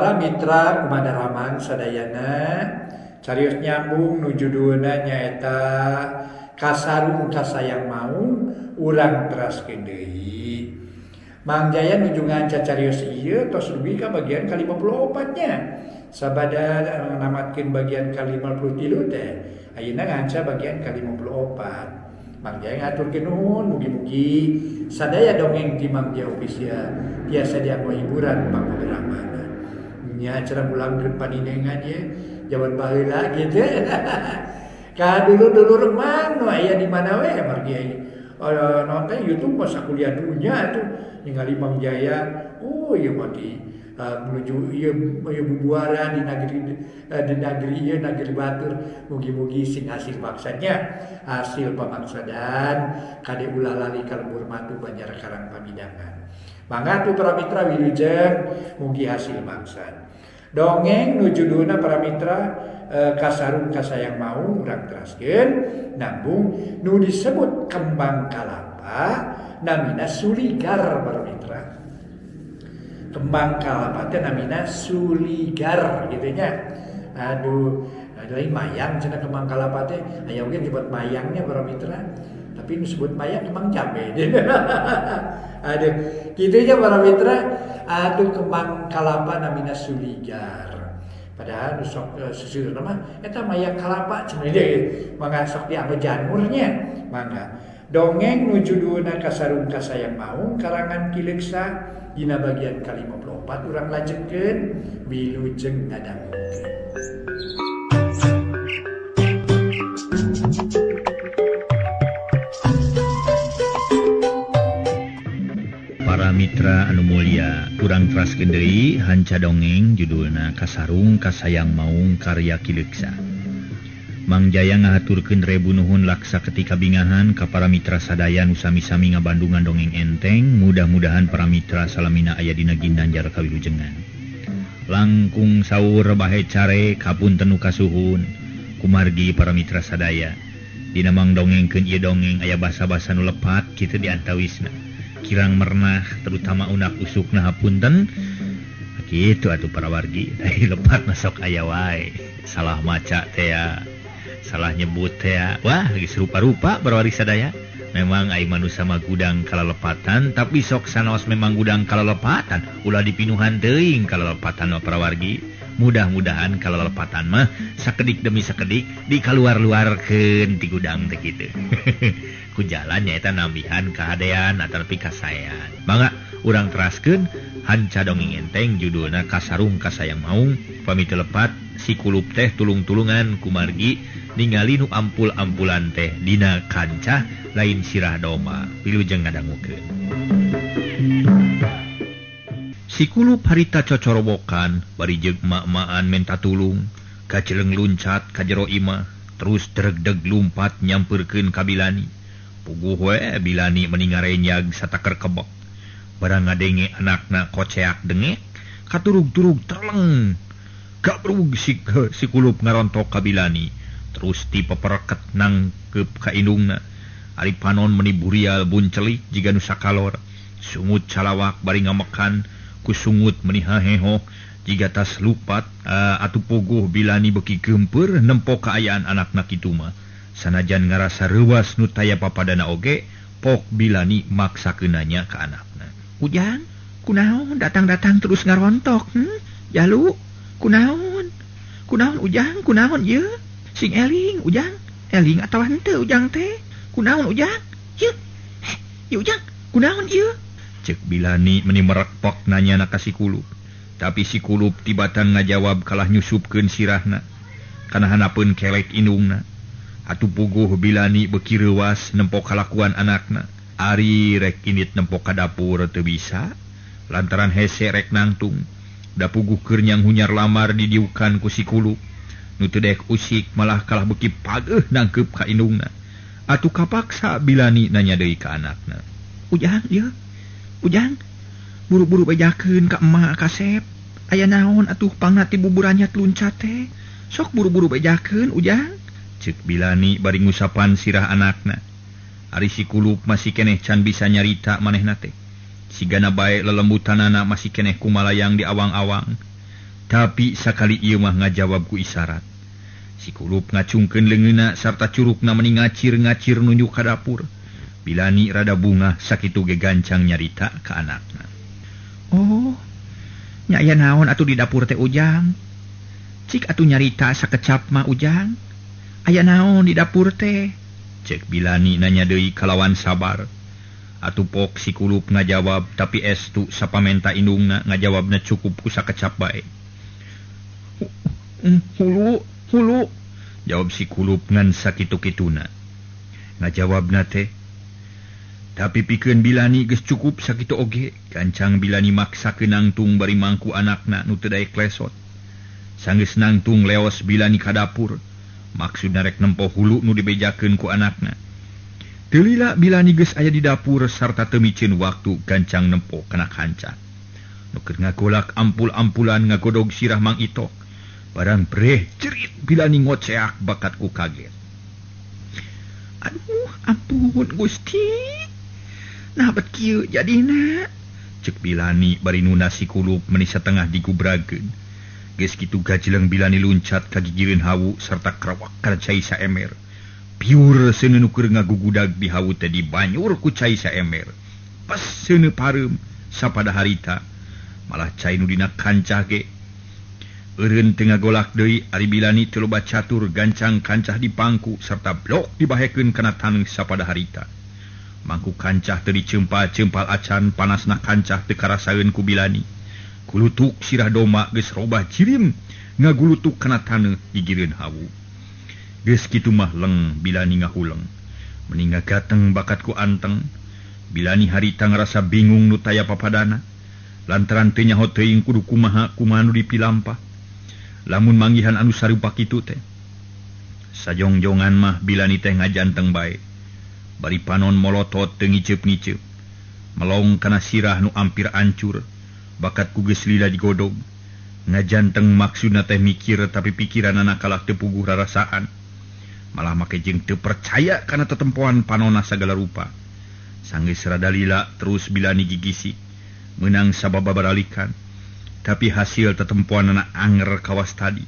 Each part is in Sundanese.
Para mitra kumadaraman sadayana carios nyambung nu judulna nyaeta Kasarung Kasayang Maung urang teraskeun deui. Mang Jaya nuju nganca carios ieu tos dugi ka bagian ka-54 nya. Sabada namatkeun bagian ka-53 teh ayeuna nganca bagian ka-54. Mang Jaya ngaturkeun nuhun mugi-mugi sadaya dongeng ti Mang Jaya Official tiasa dianggo hiburan pangpaberamana. Nya cara mulangkeun paninengan ye jaman baheula kitu. Ka dulur-dulur mang nu aya di mana we margi naon teh YouTube mah sakuliah dunya atuh ningali Mang Jaya oh ieu mah di menuju ieu ieu bubuaran di nagri di nagri ieu nagri batur mugi-mugi sing hasil maksudnya hasil pamaksadan kade ulah lali ka lembur matu Banjar Karang Pamidangan. Mangga atuh para mitra wilujeng mugi hasil maksad. Dongeng nu judulna para mitra Kasarung Kasayang Maung urang teraskeun nambung nu disebut kembang kalapa namina suligar para mitra. Kembang kalapa teh namina suligar gitu nya. Aduh, lain mayang cenah kembang kalapa teh aya oge nyebut mayangnya para mitra. Tapi nu sebut mayang kembang jambe. Aduh, kitu nya para mitra. Aduh kembang kalapa namina suligar. Padahal nu sok seseueurna mah eta mayang kalapa cenah deui. Mangga sok dianggo janurnya. Mangga. Dongeng nu judulna Kasarung Kasayang Maung karangan Ki Leuksa dina bagian ka-54 urang lajengkeun wilujeng ngadangukeun. Para mitra anu mulia, urang teraskeun deui hanca dongeng judulna Kasarung Kasayang Maung karya Ki Leuksa. Mang Jaya ngahaturkeun rebu nuhun laksa ketika bingahan ka para mitra sadaya nu sami-sami ngabandungan dongeng enteng, mudah-mudahan para mitra salamina aya dina ginanjar kawilujengan. Langkung saur bahe care kapunten nu kasuhun kumargi para mitra sadaya. Dina mang dongengkeun ieu dongeng aya basa-basa nu lepat kitu di antawisna. Kirang mernah terutama unak usukna hapunten kitu atuh para wargi lepat masuk aya wae salah maca teh ya, salah nyebut teh ya. Wah geus rupa-rupa para wargi sadaya. Memang ai manusa mah gudang kalalepatan tapi sok sanaos memang gudang kalalepatan ulah dipinuhan teuing kalalepatan mah para wargi. Mudah-mudahan kalalepatan mah sakedik demi sakedik dikaluar-luarkeun ti gudang teh kitu. Ku jalan nyaeta nambihan kahadean ataupun kasaean. Mangga urang teraskeun hanca dongeng enteng judulna Kasarung Kasayang Maung. Pamit lepat si kulup teh tulung-tulungan kumargi ningali nu ampul-ampulan teh dina kancah lain sirah doma. Wilujeng ngadangukeun. Si kulup harita cocorobokan bari jeung emak-emaan menta tulung kaceleng luncat ka jero imah terus dregdeg lumpat nyampeurkeun ka Bilani. Puguh we Bilani meni ngarenyag sataker kebek. Barang ngadenge anakna koceak dengek katurug-turug terleng. Gabrug si kulup ngarontok ka Bilani terus ti pepereket nangkep ka indungna. Ari panon meni burial buncelik jiga nu sakalor. Sungut calawak bari ngamekan ku sungut meni haheho jiga tas lupat atuh puguh Bilani beuki geumpeur nempo kaayaan anakna kitu mah. Sanajan ngarasa reuas nu taya papadana oge, pok Bilani maksakeun nanya ka anakna. Ujang, kunaon datang-datang terus ngarontok? Jalu, kunaon? Kunaon Ujang, kunaon ieu? Sing eling Ujang, eling atawa henteu Ujang teh? Kunaon Ujang? Ieu. Ieu Ujang, kunaon ieu? Ceuk Bilani meni merekpok nanyana ka si kulup. Tapi si kulup tibatan ngajawab kalah nyusupkeun sirahna. Kana hanapeun kelek indungna. Atuh puguh Bilani beuki reuas nempo kalakuan anakna. Ari rek indit nempo ka dapur teu bisa lantaran hese rek nangtung. Da puguh keur nyanghunyar lamar didiukan ku si kulup. Nu teu daek usik malah kalah beuki pageuh nangkeup ka indungna. Atuh kapaksa Bilani nanya deui ka anakna. Ujang ieu, Ujang, buru-buru bejakeun ka emak kasep. Aya naon atuh pangna ti buburannya luncat teh. Sok buru-buru bejakeun Ujang. Ceuk Bilani bari ngusapan sirah anakna. Ari si kulup masih keneh can bisa nyarita manehna teh. Sigana bae lelembutanana masih keneh kumalayang di awang-awang. Tapi sakali ieu mah ngajawab ku isyarat. Si Kulup ngacungkeun leungeunna sarta curukna meni ngacir-ngacir nunjuk ka dapur. Bilani rada bungah sakitu ge gancang nyarita ka anakna. Oh, nya aya naon atuh di dapur teh Ujang? Cik atuh nyarita sakecap mah Ujang. Aya naon di dapur teh? Cek Bilani nanya deui kalawan sabar. Atuh pok si Kulup ngajawab tapi estu sapamenta indungna ngajawabna cukup ku sakecap bae. Hulu, hulu, jawab si Kulup ngan sakitu-kituna. Ngajawabna teh. Tapi pikeun Bilani geus cukup sakitu oge, gancang Bilani maksakeun nangtung bari mangku anakna nu teu daek lesot. Sanggeus nangtung leos Bilani ka dapur, maksudna rek nempo hulu nu dibejakeun ku anakna. Teu lila Bilani geus aya di dapur sarta teu miceun waktu gancang nempo kana kancah. Nu keur ngagolak ampul-ampulan ngagodog sirah Mang Itok. Barang breh cerit Bilani ngoceak bakat ku kaget. Aduh, ampun Gusti. Nah bet kieu jadina. Cek Bilani bari nuna si Kulup meni satengah digubrageun. Geus kitu gajleng Bilani luncat ka gigireun hawu sarta krawak kana cai saemer. Piur seuneu nu keur ngagugudag di hawu teh dibanyur ku cai saemer. Pas seuneu pareum sapada harita. Malah cai nu dina kancah ge eureun teu ngagolak deui ari Bilani teu loba catur gancang kancah dipangku sarta blok dibahekeun kana taneuh sapada harita. Mangku kancah teu diceumpal-ceumpal acan panasna kancah teu karasaeun ku Bilani. Kulutuk sirah domba geus robah jirim ngagulutuk kana taneuh gigireun hawu. Geus kitu mah leng Bilani ngahuleng. Meni ngagateng bakat ku anteng. Bilani harita ngarasa bingung nu taya papadana. Lantaran teu nyaho teuing kudu kumaha kumaha nu dipilampah. Lamun manggihan anu sarupa kitu teh. Sajongjongan mah Bilani teh ngajanteng bae. Bari panon molotot teu ngiceup-ngiceup. Melong kana sirah nu ampir ancur. Bakat ku geus lila digodog. Ngajanteng maksudna teh mikir tapi pikiranana kalah teu puguh rarasaan. Malah make jeung teu percaya kana tetempoan panona sagala rupa. Sanggeus rada lila terus Bilani gigisik. Meunang sabab baralikan. Tapi hasil tetempoanana anger kawas tadi.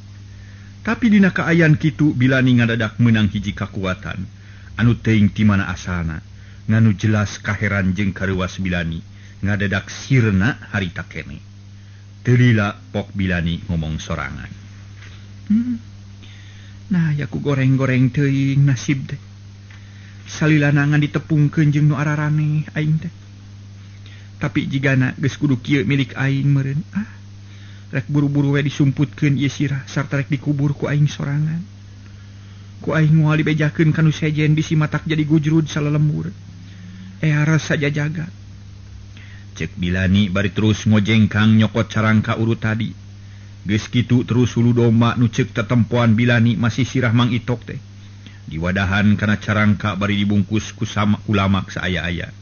Tapi dina kaayaan kitu Bilani ngadadak meunang hiji kakuatan anu teuing ti mana asalna, nganu jelas kaheran jeung kareuwas Bilani ngadadak sirna harita kene. Teu lila pok Bilani ngomong sorangan. Nah ya ku goreng-goreng teuing nasib teh. Salilana ngan ditepungkeun jeung nu araraneh aing teh. Tapi jigana geus kudu kieu milik aing meureun. Ah, rek buru-buru we disumputkeun ieu sirah sarta rek dikubur ku aing sorangan. Ku aing moal dibejakeun ka nu sejen bisi matak jadi gujrud salalembur. Aras saja jaga. Cek Bilani bari terus ngojengkang nyokot carangka urut tadi. Geus kitu terus hulu domba nu ceuk tetempoan Bilani masih sirah Mang Itok teh. Diwadahan kana carangka bari dibungkus ku sama ulamak saaya-aya.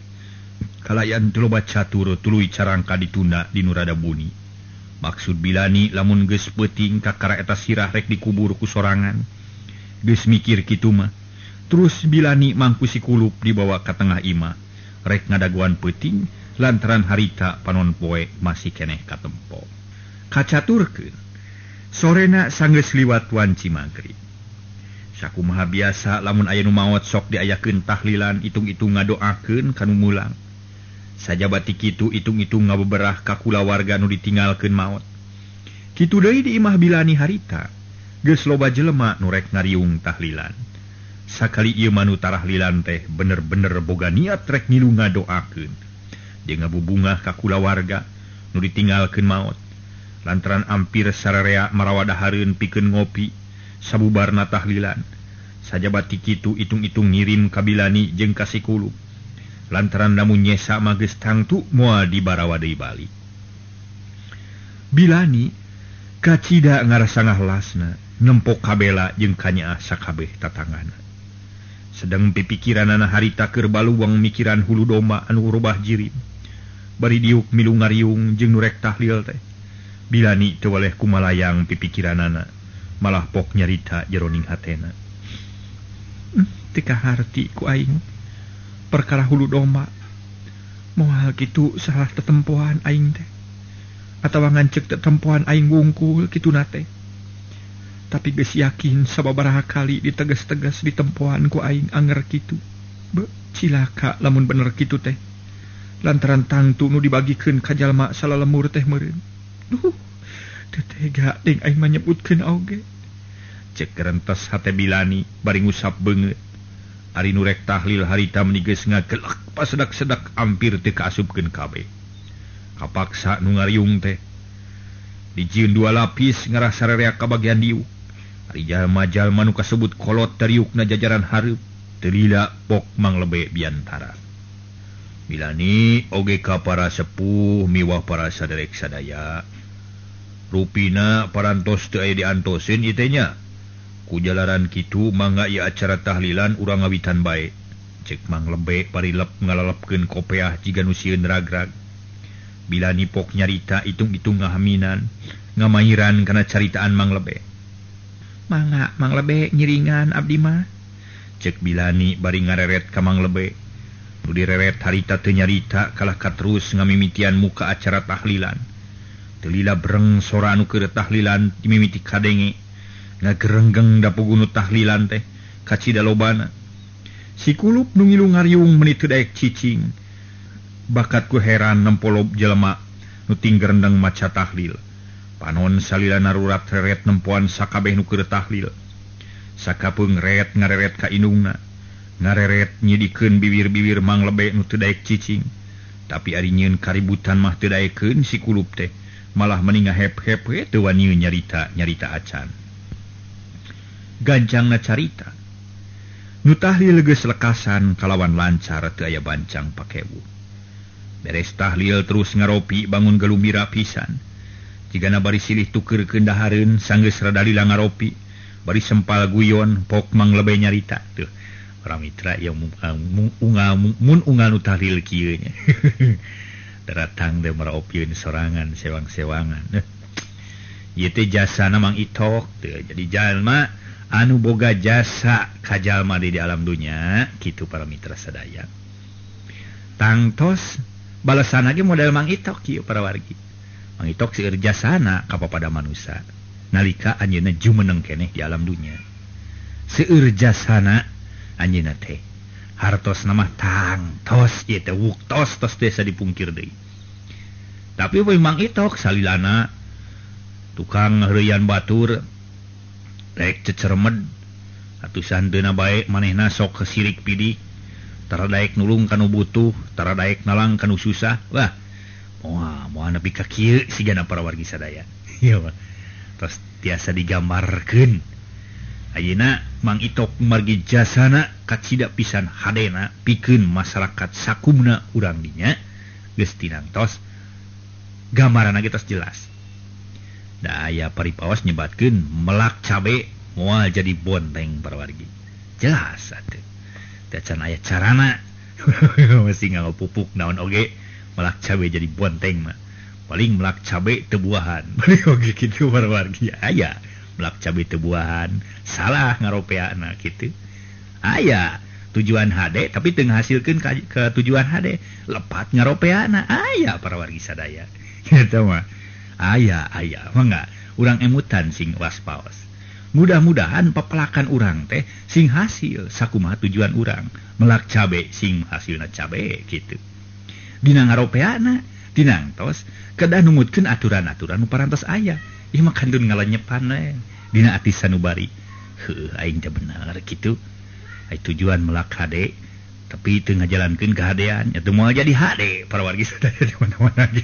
Kalayan teu loba catur tuluy carangka ditunda di nu rada buni. Maksud Bilani lamun geus peuting kakara eta sirah rek dikubur ku sorangan. Geus mikir kitu mah. Terus Bilani mangku si Kulup dibawa ka tengah imah. Rek ngadaguan peuting lantaran harita panon poe masih keneh katempo. Kacaturkeun. Sorena sanggeus liwat wanci magrib. Sakumaha biasa lamun aya nu maot sok diayakeun tahlilan itung-itung ngadoakeun ka nu mulang. Sajabati kitu itung-itung ngabeberah ka kulawarga nu ditinggalkeun maot. Kitu deui di imah Bilani harita. Geus loba jelema nu rek ngariung tahlilan. Sakali ieu mah nu tarahlilan teh bener-bener boga niat rek ngilu ngadoakeun. Jeung ngabubungah ka kulawarga nu ditinggalkeun maot. Lantaran ampir sararea marawa dahareun pikeun ngopi sabubarna tahlilan. Sajabati kitu itung-itung ngirim ka Bilani jeung ka si Kulup. Lantaran lamun nyesa mah geus tangtu moal dibarawa deui balik. Bilani kacida ngarasa ngahlasna nempok kabela jeung kanyaah sakabeh tatangana. Sedang pipikiranana harita keur baluang mikiran hulu domba anu robah jirim. Bari diuk milu ngariung jeung nu rek tahlil teh. Bilani teu waleh kumalayang pipikiranana, malah pok nyarita jeroning hatena. Teu kaharti ku aing perkara hulu domba. Moal kitu salah tetempoan aing teh. Atawa ngancek tetempoan aing wungkul kituna teh. Tapi geus yakin sababaraha kali ditegas-tegas ditempoan ku aing anger kitu. Be, cilaka lamun bener kitu teh. Lantaran tangtu nu dibagikeun ka jalma salalemur teh meureun. Duh, teu tega deung aing mah nyebutkeun oge. Cek rentes hate Bilani bari ngusap beungeut. Ari nu rek tahlil harita meuni geus ngagelek pasedak-sedak ampir teu kaasupkeun kabeh. Kapaksa nu ngariung teh. Dijieun dua lapis ngarah sarerea ka bagian diuk. Ari jalma-jalma nu kasebut kolot dariukna jajaran hareup teu lila pok Mang Lebe biantara. Bilani oge ka para sepuh miwah para saderek sadaya. Rupina parantos teu aya diantoseun ieu teh nya. Ku jalaran kitu mangga ieu acara tahlilan urang ngawitan bae. Cek Mang Lebe bari lep ngalalepkeun kopeah jiga nu sieun ragrag. Bilani pok nyarita itung-itung ngahaminan, ngamairan kana caritaan Mang Lebe. Mangga Mang Lebe nyiringan abdi mah. Cek Bilani bari ngareret ka Mang Lebe. Nu direret harita teu nyarita kalah katrus ngamimitian muka acara tahlilan. Teu lila breng sora anu keur tahlilan dimimiti kadenge. Ngagerenggeng dapugu nu tahlilan teh kacida lobana. Si kulup nu ngilu ngariung meuni teu daek cicing. Bakat ku heran nempolob jelema nu tinggerendeng maca tahlil. Panon salila narurat reret nempoan sakabeh nu keur tahlil. Sakapeung ret ngareret ka indungna. Ngareret nyidikeun bibir-bibir Mang Lebe nu teu daek cicing. Tapi ari nyieun kaributan mah teu daekeun si kulup teh. Malah meni ngahep-hep we teu wani nyarita-nyarita acan. Gancangna carita. Nu tahlil geus lekasan kalawan lancar teu aya bancang pakewu. Beres tahlil terus ngaropi bangun gelumira pisan. Jigana bari silih tukeurkeun dahareun sanggeus rada lila ngaropi, bari sempal guyon pok Mang Lebe nyarita. Tuh, para mitra ieu mun unggal nu tahlil kieu nya. Daratang teh maraopieun sorangan sewang-sewangan. Ieu teh jasana Mang Itok teu. Jadi jalma anu boga jasa ka jalma di alam dunya kitu para mitra sadaya. Tangtos balasan lagi model Mang Itok kieu para wargi. Mang Itok seueur jasana ka papada manusa. Nalika anjeunna jumeneng keneh di alam dunya. Seueur jasana anjeunna teh. Hartosna mah tangtos ieu teh wuktos tos desa dipungkir deui. Tapi we Mang Itok salilana tukang ngaheureyan batur rek cecermed atusan deuna bae manehna sok kesirik pidik. Tara daek nulung kanu butuh, tara daek nalang kanu susah. Wah, moal nepi ka kieu sigana para wargi sadaya. Ieu mah tos tiasa digambarkeun. Ayeuna Mang Itok margi jasana kacida pisan hadena pikeun masyarakat sakumna urang dinya geus tinantos gambaranna ge tos jelas. Da aya paripaos nyebatkeun melak cabe moal jadi bonteng para wargi. Jelas atuh. Can aya carana mesti nganggo pupuk naon oge melak cabe jadi bonteng mah paling melak cabe teu buahan paling oge kitu wargi aya melak cabe teu buahan salah ngaropeana kitu aya tujuan hade tapi teu ngahasilkeun ka tujuan hade lepat ngaropeana aya para wargi sadaya kitu mah aya aya mangga urang emutan sing waspaos. Mudah-mudahan pepelakan urang teh sing hasil sakumaha tujuan urang melak cabe sing hasilna cabe kitu. Dina ngaropeana dinangtos kedah numutkeun aturan-aturan nu parantos aya. Ieu mah kandun ngalenyepan we dina ati sanubari. Heuh aing teh bener kitu. Ai tujuan melak hade tapi teu ngajalankeun kahadean nya teu moal jadi hade para wargi sadaya di mana-mana ge.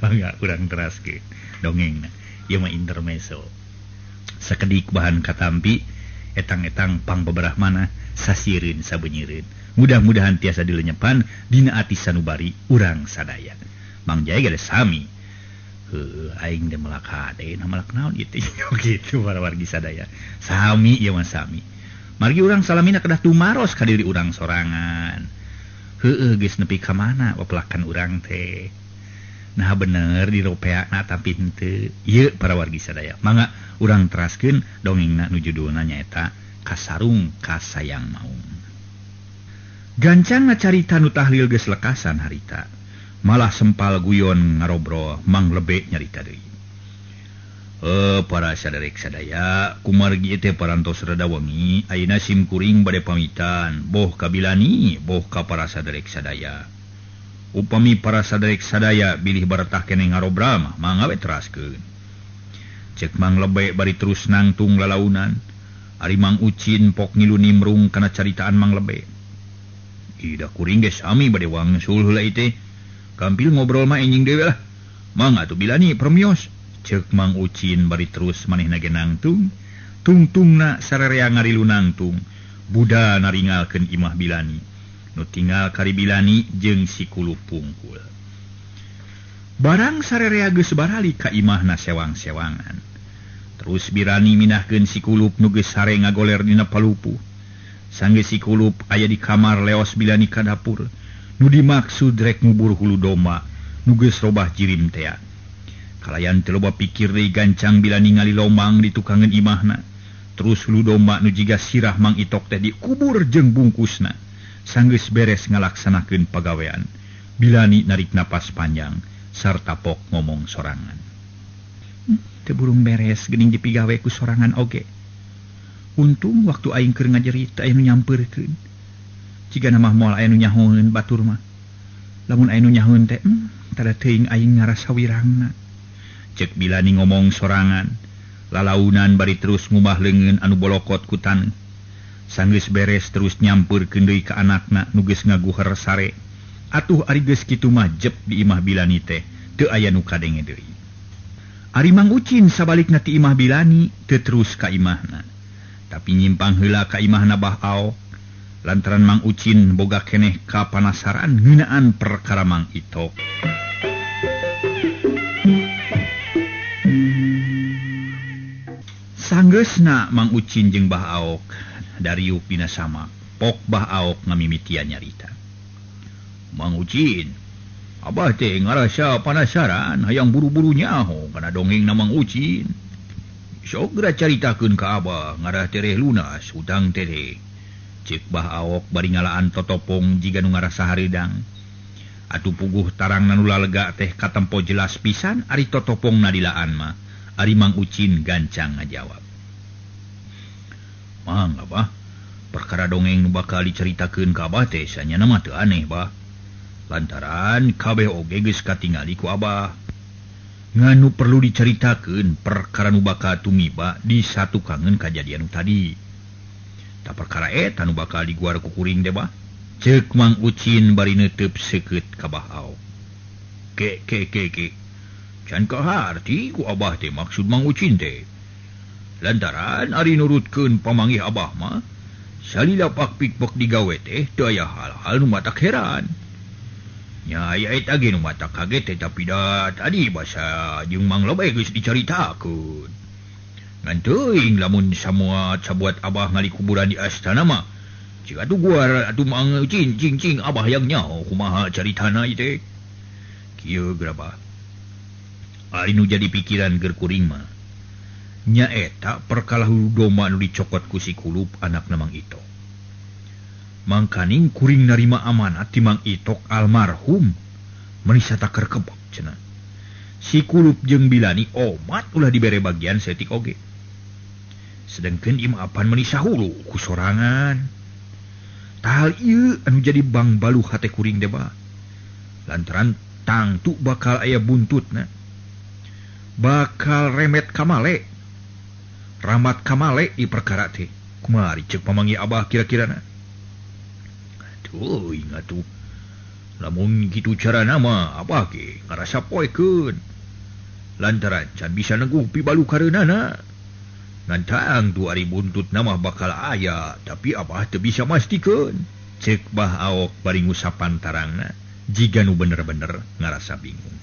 Mangga urang teraskeun dongengna. Ieu mah intermezzo. Sakedik bahan katampi etang-etang pang beberapa sasireun sabeunyireun. Mudah-mudahan tiasa dilenyepan dina ati sanubari urang sadaya. Mang Jaya ge sami. Heuh aing teh melak hade na melak naon ieu teh kitu para wargi sadaya. Sami ieu mah sami. Margi urang salamina kedah tumaros ka diri urang sorangan. Heueuh geus nepi ka mana pepelakan urang teh. Nah bener diropeana tapi henteu. Ieu para wargi sadaya. Mangga urang teraskeun dongengna nu judulna nyaeta Kasarung Kasayang Maung. Gancang ngacarita nu tahlil geus lekasan harita. Malah sempal guyon ngarobrol Mang Lebe nyarita deui. Para saderek sadaya kumargi teh parantos rada wengi ayeuna sim kuring bade pamitan boh ka Bilani boh ka para saderek sadaya. Upami para saderek sadaya bilih baretah keneh ngarobral mah mangga we teraskeun. Cek Mang Lebe bari terus nangtung lalaunan. Ari Mang Ucin pok ngilu nimrung kana caritaan Mang Lebe. Ida kuring ge sami bade wangsul heula teh. Kampil ngobrol mah enjing deui lah. Mang atuh Bilani permios. Cek Mang Ucin bari terus manehna ge nangtung. Tungtungna sararea ngarilu nangtung. Buda naringalkeun imah Bilani. Nu tinggal kari Bilani jeung si Kulup pungkul. Barang sararea geus baralik ka imahna sewang-sewangan. Terus Bilani mindahkeun si Kulup nu geus sare ngagoler dina palupuh. Sanggeus si Kulup aya di kamar leos Bilani ka dapur. Nu dimaksud rek ngubur hulu domba nu geus robah jirim tea. Kalayan teu loba pikir deui gancang Bilani ngali lomang di tukangeun imahna. Terus hulu domba nu jiga sirah Mang Itok teh dikubur jeung bungkusna. Sanggeus beres ngalaksanakeun pagawean. Bilani narik napas panjang sarta pok ngomong sorangan. Teu burung beres geuning dipigawe ku sorangan oge. Untung waktu aing keur ngajerit aya nu nyampeurkeun. Jigana mah moal aya nu nyahoeun batur mah. Lamun aya nu nyahoeun teh tada teuing aing ngarasa wirangna. Cek Bilani ngomong sorangan. Lalaunan bari terus ngubah leungeun anu bolokot ku taneuh. Sanggeus beres terus nyampeurkeun deui ka anakna nu geus ngaguher sare. Atuh ari geus kitu mah jep di imah Bilani teh teu aya nu kadenge deui. Ari Mang Ucin sabalikna ti imah Bilani teu terus ka imahna. Tapi nyimpang heula ka imahna Bah Aok. Lantaran Mang Ucin boga keneh kapanasaran ngeunaan perkara Mang Itok. Sanggeusna Mang Ucin jeung Bah Aok dariuk dina samak. Pok Bah Aok ngamimitian nyarita. Mang Ucin, abah teh ngarasa panasaran hayang buru-buru nyaho kana dongengna Mang Ucin. Sok geura caritakeun ka abah ngarah tereh lunas hutang teh. Cek Bah Aok bari ngalaan totopong jiga nu ngarasa hareudang. Atuh puguh tarangna nu lalega teh katempo jelas pisan ari totopongna dilaan mah. Ari Mang Ucin gancang ngajawab. Mang abah, perkara dongeng nu bakal dicaritakeun ka abah teh sanyana mah teu aneh bah. Lantaran kabeh oge geus katingali ku abah. Nganu perlu dicaritakeun perkara nu bakal tumiba di satukangeun kajadian nu tadi. Ta perkara eta nu bakal diguar ku kuring teh bah. Ceuk Mang Ucin bari neuteub seukeut ka Bah Aok. Ke ke ke ke. Can kaharti ku abah teh maksud Mang Ucin teh. Lantaran ari nurutkeun pamanggih abah mah salila pak-pikpok digawe teh teu aya hal-hal nu matak heran. Nya aya eta ge nu matak kaget teh tapi da tadi basa jeung Mang Lebe geus dicaritakeun. Ngan teuing lamun samua sabuat abah ngali kuburan di astana mah cik atuh guar atuh Mang Ucin cing-cing abah yang nyaho kumaha caritana ieu teh. Kieu geura Ari nu jadi pikiran keur kuring mah nyaeta perkara hulu domba nu dicokot ku si Kulup anakna Mang Itok. Mangkaning kuring narima amanat ti Mang Itok almarhum meuni sataker kebek cenah. Si Kulup jeung Bilani omat ulah dibere bagian saeutik oge. Sedengkeun ieu mah apan meuni sahulu ku sorangan. Tahal ieu anu jadi bangbaluh hate kuring teh bah. Lantaran tangtu bakal aya buntutna. Bakal remet kamale. Ramat kamale i perkara teh. Kumari ceuk pamanggih abah kira-kirana. Aduh, ingat tuh. Lamun kitu carana mah abah ge ngarasa poekeun. Lantaran can bisa neguh pibalu kareunana. Ngan tu ari buntut nama bakal aya, tapi abah teu bisa mastikeun. Ceuk Bah Aok bari ngusapan tarangna jiga nu bener-bener ngarasa bingung.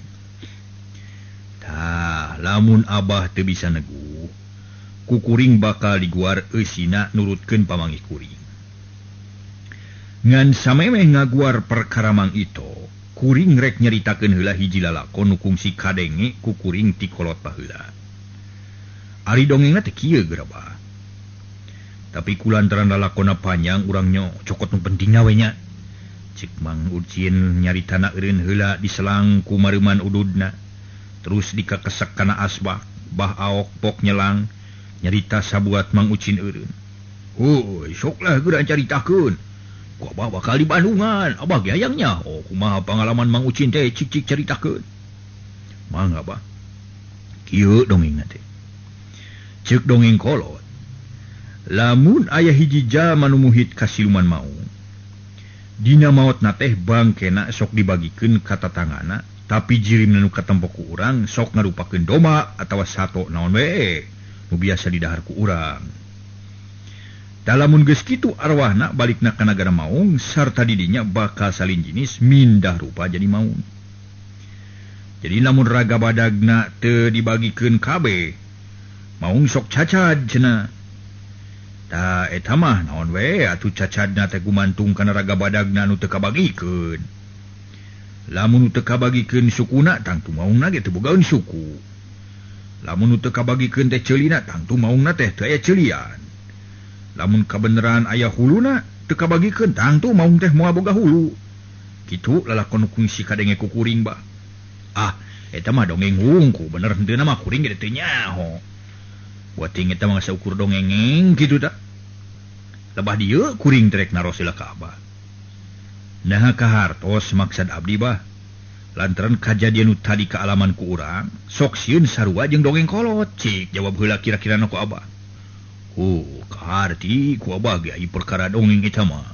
Tah, lamun abah teu bisa neguh, ku kuring bakal diguar eusina nurutkeun pamanggih kuring. Ngan samemeh ngaguar perkara Mang Ito, kuring rek nyaritakeun heula hiji lalakon nu kungsi kadenge ku kuring ti kolot baheula. Ari dongengna teh kieu geura bah. Tapi kulantaran lalakonna panjang urang nya cokot nu pentingna we nya. Cik Mang Ucin nyaritana eureun heula diselang ku mareuman ududna terus dikakesek kana asbak bah aok pok nyelang nyarita sabuat Mang Ucin eureun. Heuy sok lah geura caritakeun. Ku abah bakal di Bandungan, abah ge hayang nyaho kumaha pangalaman Mang Ucin teh cik-cik caritakeun. Mangga bah. Kieu dongengna teh. Ceuk dongeng kolot. Lamun aya hiji jalma nu muhit ka siluman maung. Dina maotna teh bangkena sok dibagikeun ka tatangana, tapi jirimna nu katempo ku urang sok ngarupakeun domba atawa sato naon we nu biasa didahar ku urang. Da lamun geus kitu arwahna balikna ka nagara maung sarta didinya bakal salin jinis mindah rupa jadi maung. Jadi lamun raga badagna teu dibagikeun kabeh, maung sok cacad cenah. Ta eta mah naon we atuh cacadna teh gumantung kana raga badagna nu teu kabagikeun. Lamun nu teu kabagikeun sukuna tangtu maungna ge teu bogaeun suku. Lamun nu teu kabagikeun teh ceulina tangtu maungna teh teu aya ceulian. Lamun kabeneran aya huluna teu kabagikeun tangtu maung teh moal boga hulu. Kitu lalakon kungsi kadenge ku kuring bah. Ah, eta mah dongeng hungku bener henteu mah kuring ge teu nyaho. Buat eta mah saukur dongeng kitu ta. Lebah dieu kuring trek naros heula ka abah. Naha kahartos maksad abdi bah. Lantaran kajadian nu tadi kaalaman ku urang, sok sieun sarua jeung dongeng kolot. Cik jawab heula kira-kirana ku abah. Oh, kaharti ku abah ge aya perkara dongeng eta mah.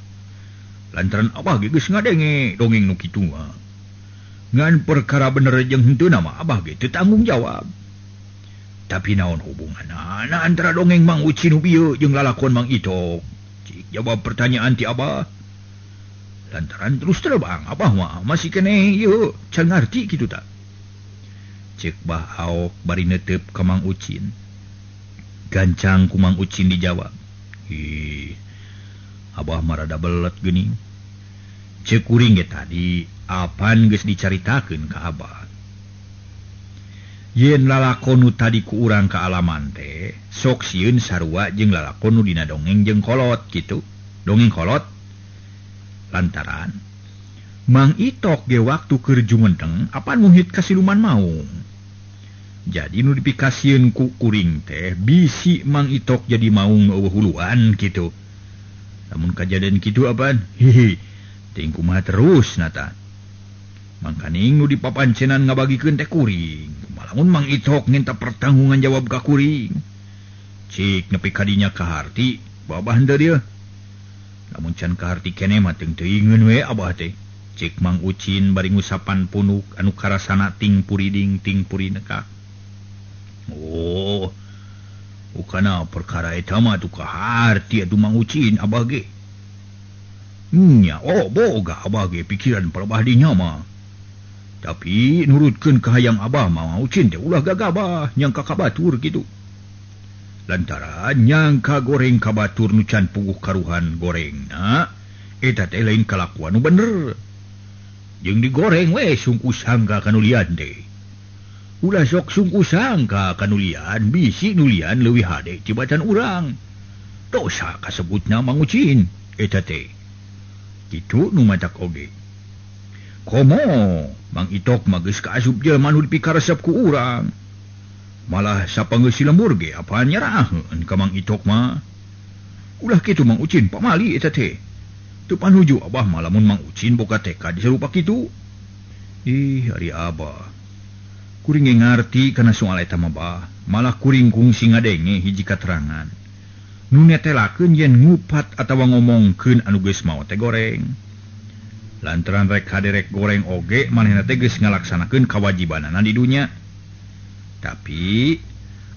Lantaran abah ge geus ngadenge dongeng nu kitu mah. Ngan perkara bener jeung henteu mah abah ge teu tanggung jawab. Tapi naon hubunganna antara dongeng Mang Ucin nu bieu jeung lalakon Mang Itok? Cik jawab pertanyaan ti abah. Lantaran terus terbang abah mah masih keneh ieu can ngarti kitu ta. Cek bah aok bari neuteup ka Mang Ucin. Gancang ku Mang Ucin dijawab. Ih, abah mah rada belet geuning. Cek kuring ge tadi apan geus dicaritakeun ka abah. Yen lalakon nu tadi ku urang kaalaman teh sok sieun sarua jeung lalakon nu dina dongeng jeung kolot kitu. Dongeng kolot lantaran Mang Itok ge waktu keur jumenteng apan muhit ka siluman maung. Jadi nu dipikasieun ku kuring teh bisi Mang Itok jadi maung eueuh huluan kitu. Lamun kajadian kitu apaan? Hihi, ting kumaha terus nata. Mangkaning nu dipapancenan ngabagikeun teh kuring. Lamun Mang Itok minta pertanggungan jawab ka kuring. Cik nepi kadinya kaharti, babah henteu dieu. Lamun can kaharti keneh mah teu teuingeun we abah teh. Cik Mang Ucin bari ngusapan punuk anu karasana ting puriding ting purinekak. Oh, ukana perkara eta mah atuh kaharti atuh Mang Ucin abah ge. Nya, oh boga abah ge pikiran palebah dinya mah. Tapi nurutkeun kahayang abah mah Ucin teh ulah gagabah nyangka ka batur kitu. Lantaran nyangka goreng ka batur nu can puguh karuhan gorengna eta teh lain kalakuan nu bener. Jeung digoreng we sungku sangka kanulian teh. Ulah sok sungku sangka kanulian bisi nulian leuwih hade tibatan urang. Dosa kasebutna Mang Ucin eta teh. Kitu nu matak oge. Komo Mang Itok mah geus kaasup jelema nu dipikaresep ku urang. Malah sapangeus si lembur ge apaan nyaraheun ka Mang Itok mah. Ulah kitu Mang Ucin pamali eta teh. Teu panuju abah mah lamun Mang Ucin boga tekad sarupa kitu. Ih, ari abah. Kuring ge ngarti kana soal eta mah bah. Malah kuring kungsi ngadenge hiji katerangan. Nu netelakeun yen ngupat atawa ngomongkeun anu geus maot teh goreng. Lantaran rek haderek goreng oge manehna teh geus ngalaksanakeun kawajibanana di dunya. Tapi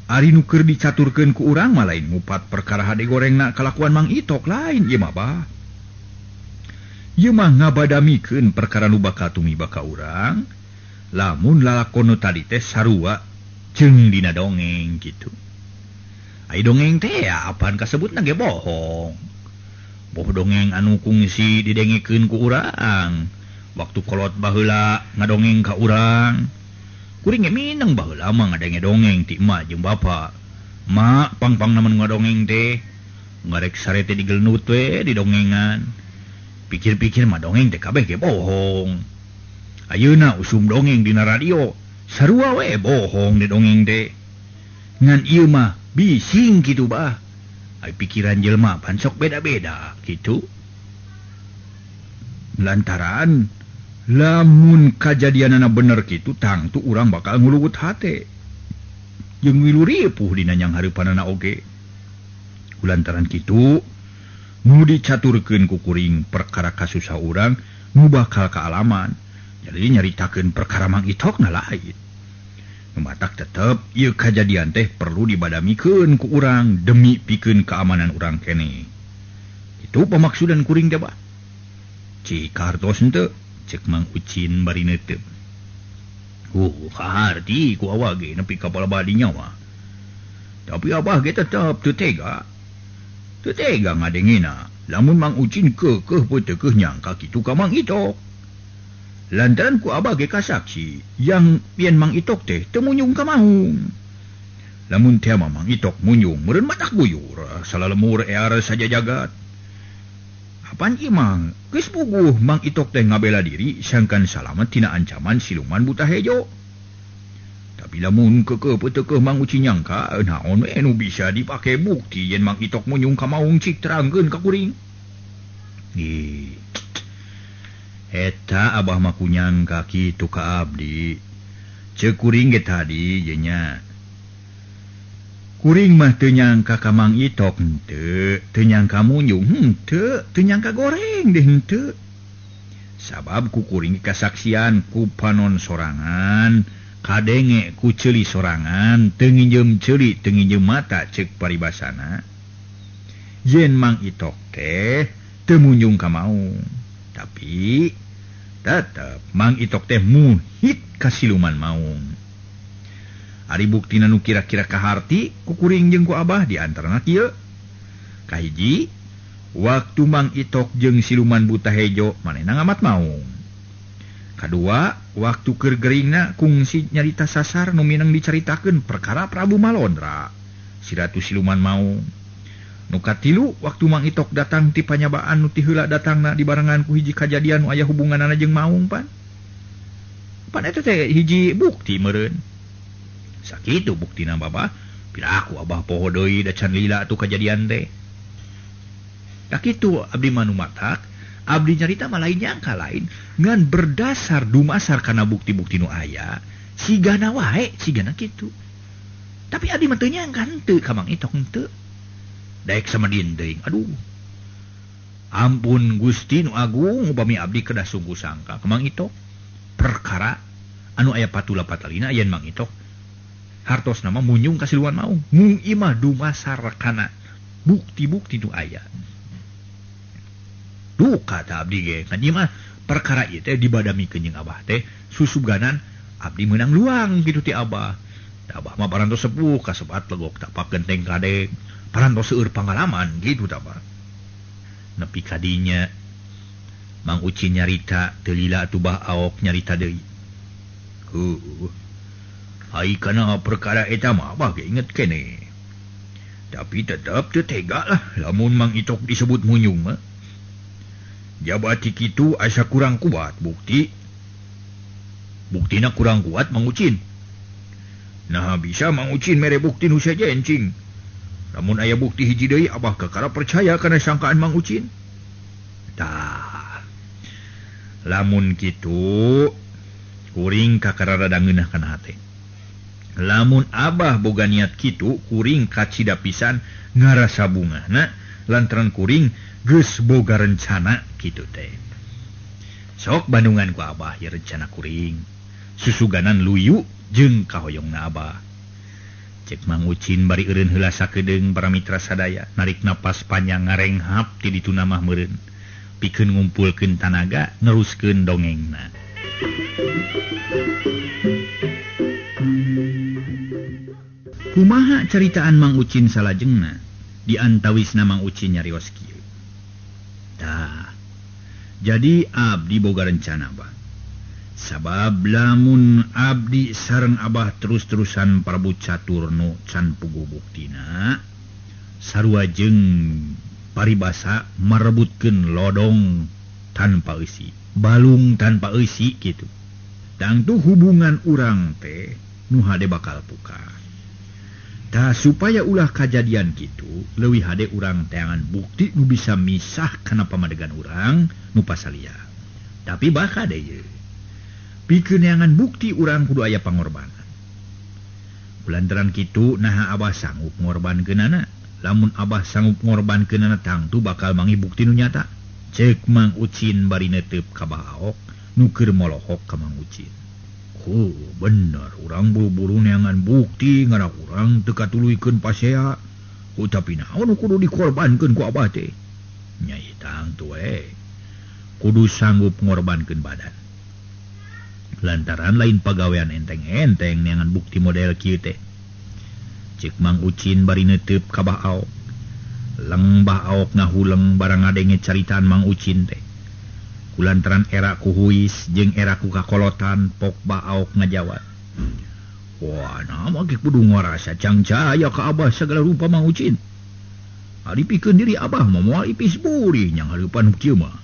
ari nu keur dicaturkeun ku urang mah lain ngupat perkara hade gorengna kalakuan Mang Itok lain ieu mah bah. Ieu mah ngabadamikeun perkara nu bakal tumiba ka urang lamun lalakon nu tadi teh sarua jeung dina dongeng kitu. Ai dongeng teh apaan kasebutna ge bohong. Boh dongeng anu kungsi didengekeun ku urang waktu kolot baheula ngadongeng ka urang. Kuring ge mineng baheula mah ngadenge dongeng ti emak jeung bapa. Mak pang-pang namun ngadongeng teh ngarek sare teh digelnut we didongengan. Dipikir-pikir mah dongeng teh kabeh ge bohong. Ayeuna usum dongeng dina radio sarua we bohong di dongeng teh. Ngan ieu mah bising kitu bah. Ai pikiran jelema pan sok beda-beda kitu. Lantaran lamun kajadianana bener kitu tangtu urang bakal nguluwut hate. Jeung milu ripuh dina nyanghareupanana oge. Lantaran kitu nu dicaturkeun ku kuring perkara kasusah urang nu bakal kaalaman. Jadi nyaritakeun perkara Mang Itok na lain. Nu matak tetep ieu kajadian teh perlu dibadamikeun ku urang demi pikeun keamanan urang keneh. Itu pamaksudan kuring teh bah. Cik hartos henteu cek Mang Ucin bari neuteup. Kaharti ku awak ge nepi ka palebah di nyawa. Tapi abah ge tetep teu tega. Teu tega ngadengena lamun Mang Ucin keukeuh peuteukeuh nyangka kitu ka Mang Itok. Lantaran ku abah ge kasaksi yang yen Mang Itok teh teu munyung ka maung. Lamun teh mah Mang Itok munyung meureun matak guyur salalemur ear saja jagat. Apan imang geus puguh Mang Itok teh ngabela diri sangkan salamet tina ancaman siluman buta hejo. Tapi lamun keukeuh peuteukeuh Mang Ucin nyangka naon we nu bisa dipake bukti yen Mang Itok munyung ka maung cik terangkeun ka kuring. Ih. Eta abah mah kunyangka kitu ka abdi. Ceuk kuring ge tadi ye nya. Kuring mah teu nyangka ka Mang Itok henteu, teu nyangka munyung henteu, teu nyangka goreng deh henteu. Sabab ku kuring kasaksian ku panon sorangan, kadenge ku ceuli sorangan, teu nginjeum ceuli, teu nginjeum mata ceuk paribasana. Yen Mang Itok teh teu munyung ka maung, tapi tetep Mang Itok teh muhit ka siluman maung. Ari buktina nu kira-kira kaharti ku kuring jeung ku abah di antarana kieu. Kahiji, waktu Mang Itok jeung siluman buta hejo manehna ngamat maung. Kadua, waktu keur geuringna kungsi nyarita sasar nu minang dicaritakeun perkara Prabu Malondra, si ratu siluman maung. Nu katilu, waktu Mang Itok datang ti panyabaan nu ti heula datangna dibarengan ku hiji kajadian nu aya hubunganana jeung maung pan. Pan eta teh hiji bukti meureun. Sakitu buktina babah, piraku abah poho deui da can lila atuh kajadian teh. Tak kitu abdi mah nu matak, abdi nyarita mah lain nyangka lain ngan berdasar dumasar kana bukti-bukti nu aya, sigana wae sigana kitu. Tapi abdi mah teu nyangka henteu ka Mang Itok henteu. Daek samadin teuing. Aduh. Ampun Gusti nu agung upami abdi kedah sungguh sangka ka Mang Itok. Perkara anu aya patula patalina yen Mang Itok hartos nama munyung ka siluman maung. Mung imah dumasar kana bukti-bukti nu aya. Duka ta abdi ge kan ieu mah perkara ieu teh dibadamikeun jeung abah teh susuganan abdi meunang luang kitu ti abah. Da abah mah parantos sepuh kasebat legok tapak genteng kadek. Parantos seueur pangalaman kitu ta abah. Nepi ka dinya Mang Ucin nyarita teu lila atuh bah aok nyarita deui. Heuh. Ai kana perkara eta mah abah ge inget keneh. Tapi tetep teu tega lah lamun Mang Itok disebut munyung mah. Jabati kitu asa kurang kuat bukti. Buktina kurang kuat Mang Ucin. Nah bisa Mang Ucin mere bukti nu sejen cing. Lamun aya bukti hiji deui abah kakara percaya kana sangkaan Mang Ucin. Tah. Lamun kitu kuring kakara rada ngeunah kana hate. Lamun abah boga niat kitu kuring kacida pisan ngarasa bungahna lantaran kuring geus boga rencana kitu teh. Sok bandungan ku abah ya rencana kuring. Susuganan luyu jeung kahoyongna abah. Cek Mang Ucin bari eureun heula sakedeung para mitra sadaya narik napas panjang ngarenghap ti dituna mah meureun. Pikeun ngumpulkeun tanaga neruskeun dongengna. Kumaha caritaan Mang Ucin salajengna di antawisna Mang Ucin nyarios kieu. Tah. Jadi abdi boga rencana bah. Sabab lamun abdi sareng abah terus-terusan Prabu Caturno can puguh buktina sarua jeung paribasa merebutkeun lodong tanpa eusi, balung tanpa eusi kitu. Tangtu hubungan urang teh nu hade bakal pukar. Tah supaya ulah kajadian kitu, leuwih hade urang teangan bukti nu bisa misah kana pamadegan urang nu pasalia. Tapi bakal deui pikeun neangan bukti urang kudu aya pangorbanan. Kulantaran kitu naha abah sanggup ngorbankeunana. Lamun abah sanggup ngorbankeunana tangtu bakal mangi bukti nu nyata. Ceuk Mang Ucin bari neuteup ka Bah Aok nu keur molohok ka Mang Ucin. Oh, bener urang buru-buru neangan bukti ngarah urang teu katuluykeun pasea. Oh, tapi naon nu kudu dikorbankeun ku abah teh? Nyai tangtu we. Kudu sanggup ngorbankeun badan. Lantaran lain pagawean enteng-enteng neangan bukti model kieu teh. Ceuk Mang Ucin bari neuteup ka Bah Aok. Leng Bah Aok ngahuleng barang ngadenge caritaan Mang Ucin teh. Kulantaran era ku huis jeung era ku kakolotan pok Bah Aok ngajawab. Wah, nah mah ge kudu ngarasa cangcaya ka abah sagala rupa Mang Ucin. Ari pikeun diri abah mah moal ipis burih nyang hareupan kieu mah.